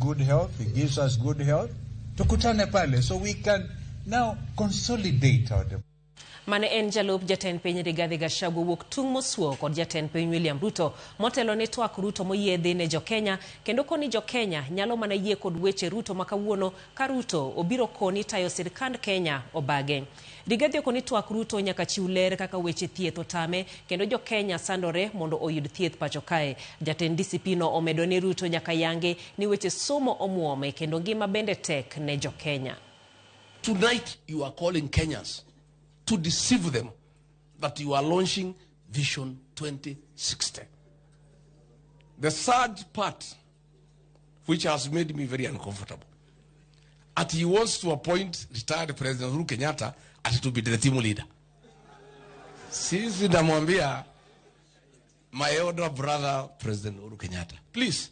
Good health, he gives us good health. Tukutane pale so we can now consolidate our democracy. Mane en jalup jatend piny Rigathi Gachagua wuok tung' mosuo kod jatend piny William Ruto motelo ne twak Ruto moyiedhi ne jokenya kendo koni jokenya nyalo mana yie kod weche Ruto ma kawuono ka Ruto obiro koni tayo sirkand Kenya obage. Rigathi okoni twak Ruto nyaka chiw ler kaka weche thieth otame kendo jokenya sandore mondo oyud thieth pacho kae. Jatend DCP no omedo ni Ruto nyaka yangi ni weche somo omuome kendo ngima bende tek ne jokenya. Tonight you are calling Kenyans to deceive them that you are launching Vision 2060. The third part, which has made me very uncomfortable, at he wants to appoint retired President Uhuru Kenyatta at to be the team leader. Sisi namwambia my elder brother President Uhuru Kenyatta, please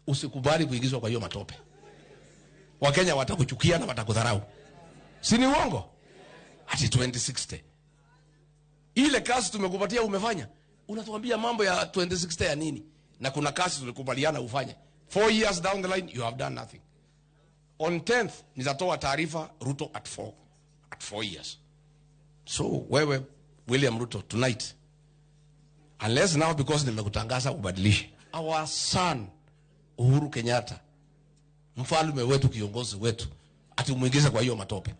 usikubali kuingizwa kwa hiyo matope. Wakenya watakuchukia na watakudharau. Si ni uongo? Ati 2060. Ile kazi tumekupatia umefanya, unatuambia mambo ya 2060 ya nini? Na kuna kazi tulikubaliana ufanye. 4 years down the line, you have done nothing. On 10th nitatoa taarifa Ruto at 4 at 4 years. So wewe William Ruto, tonight, unless now because nimekutangaza ubadilishe. Our son Uhuru Kenyatta, mfalme wetu, kiongozi wetu, ati umuingize kwa hiyo matope,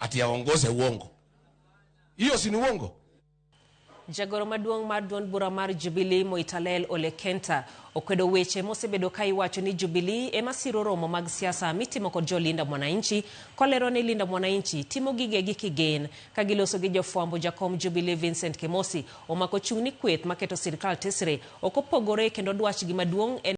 ati aongoze uongo. Hiyo si ni uongo? Jagoro maduong' mar duond bura mar Jubilee, Moitalel Ole Kenta, okwedo weche mosebedo ka iwacho ni Jubilee ema siro romo mag siasa mitimo kod jo Linda Mwananchi, kolero ni Linda Mwananchi timo gigegi kigen. Ka giloso gi jofwambo, jakom Jubilee Vincent Kemosi omako chung' ni kweth maketo sirikal tesre ok opogore kendo dwachgi maduong' en